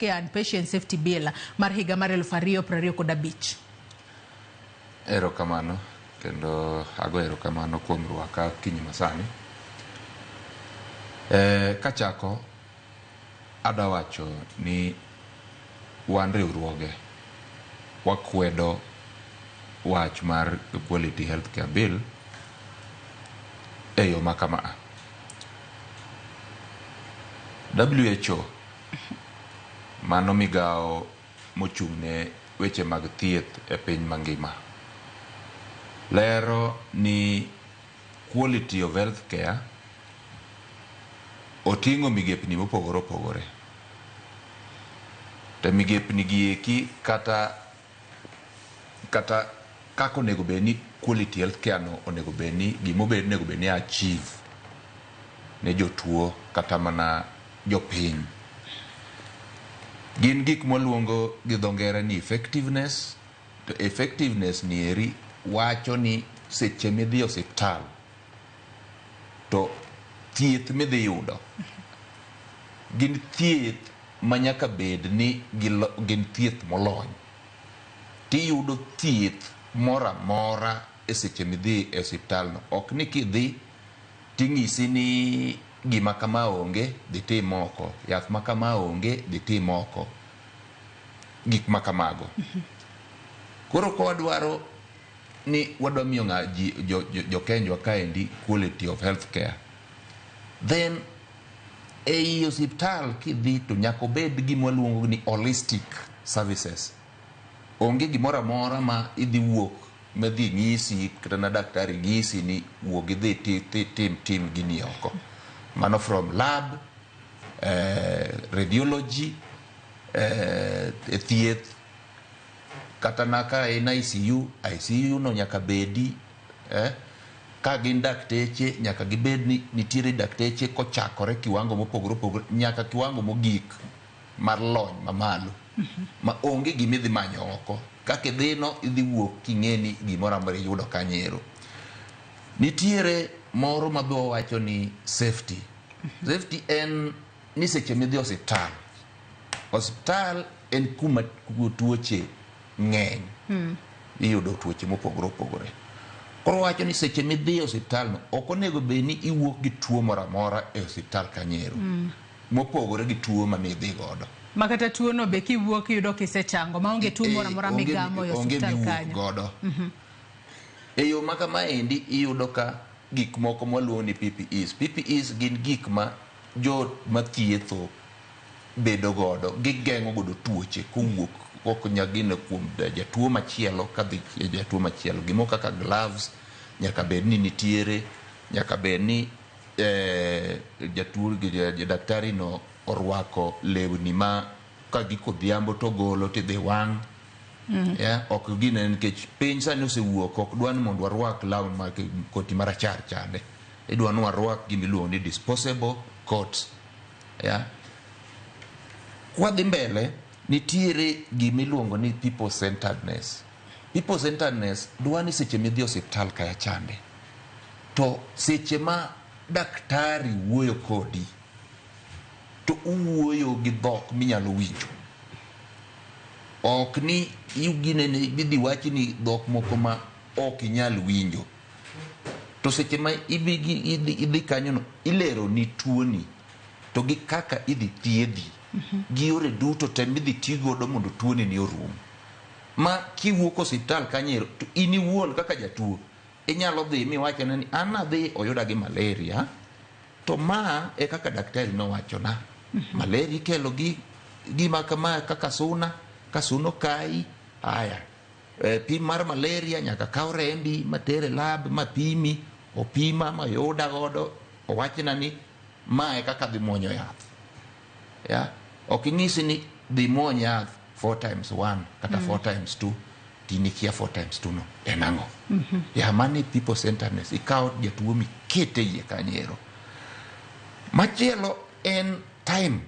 Care and Patient Safety Bill mar higa mar 2025. Erokamano kendo ago erokamano kuom rwaka kinyi masani. Kachako adwa wacho ni wan riwruoge wakwedo wach mar Quality Healthcare Bill e yo ma kama. WHO mano migawo mochung' ne weche mag thieth e piny mangima lero ni quality of healthcare oting'o migepni mopogore opogore. To migepni gi eki kata kaka onego bed ni quality healthcare no onego bed ni gimobed onego bed ni achieve ne jotuo kata mana jopiny. Gin gik mwaluongo gi dho ngere ni effectiveness, to effectiveness ni eri wacho ni seche midhi e osiptal to thieth midhi yudo gin thieth ma nyaka bed ni gin thieth molony. Tiyudo thieth moro amora e seche midhi e osiptal no. Ok ni kidhi ting'isi ni gima kama onge, dhi tim oko. Yath ma kama onge, dhi tim oko. Gik ma kamago. Koro ka wadwaro ni wadwa miyo ng'a ji jo Kenjwa kaendi quality of health care, then ei osiptal kidhi to nyaka obed gima waluongo ni holistic services. Onge gimoro amora ma idhi wuok madhi nyisi kata na daktari nyisi ni wuog idhi tim tim gini oko. Mano from lab, radiology, thieth, kata na ka en ICU, ICU no nyaka bedi, ka gin dakteche nyaka gibed ni nitiere dakteche kochakore kiwango mopogore opogore nyaka kiwango mogik mar lony mamalo ma onge gima idhi manyo oko. Kaka idhi no idhi wuok king'e ni gimoro amora iyudo kanyo. Nitiere moro ma be wawacho ni safety. Safety en ni seche midhi osiptal. Osiptal en kuma tuoche ng'eny. Iyudo tuoche mopogore opogore. Koro wacho ni seche midhi e osiptal no ok onego bed ni iwuok gi tuo moro amora e osiptal kanyo mopogore gi tuo mane idhi godo. Ma kata tuo no be kiwuok iyudo kisechango maonge tuo moro amora migamo e onge osiptal miwuok kanyo. godo. E yo ma kamaendi iyudo ka gik moko mwaluongo ni PPEs. PPEs gin gik ma jo mathietho bedo godo, gigeng'o godo tuoche kowuok ok nyagine kuom jatuo machielo kadhi e jatuo machielo. Gimoro kaka gloves nyaka bed ni nitiere, nyaka bed ni jatuo daktari no orwako lewni ma ka gik odhiambo to ogolo tidhi wang'. Yeah, ok gine nikech piny sani osewuok ok dwa ni mondo warwak law ma koti marachar chande. Idwa ni warwak gima iluongo ni disposable coats. Yeah. Kwadhi mbele, nitiere gima iluongo ni people centeredness. People centeredness dwa ni seche midhi osiptal kaya chande. To seche ma daktari wuoyo kodi, to uwuoyo gi dhok minyalo winjo. Ok ni ginene idhi wach ni dhok moko ma ok inyal winjo. To seche ma idhi kanyo no, ilero ni tuoni to gi kaka idhi thiedhi gi yore duto te midhi ti godo mondo tuoni ni orum. Ma kiwuok osiptal kanyo to in iwuon kaka jatuo inyalo dhi miwachone ni an adhi oyuda gi malaria to ma e kaka daktari nowachona. Malaria ikelo gi gima kama kaka suna, ka suna okayi, aya pim mar malaria nyaka kaw rembi mater e lab mapimi, opima mayuda godo, owachna ni ma e kaka dhi muonyo yath. Ya, ok inyisi ni dhi muony yath 4 times 1 kata 4 times 2 tinikia 4 times 2 no en ang'o? Ya, mano people centeredness. Ikawo jatuo mikete iye kanyo ero. Machielo en time.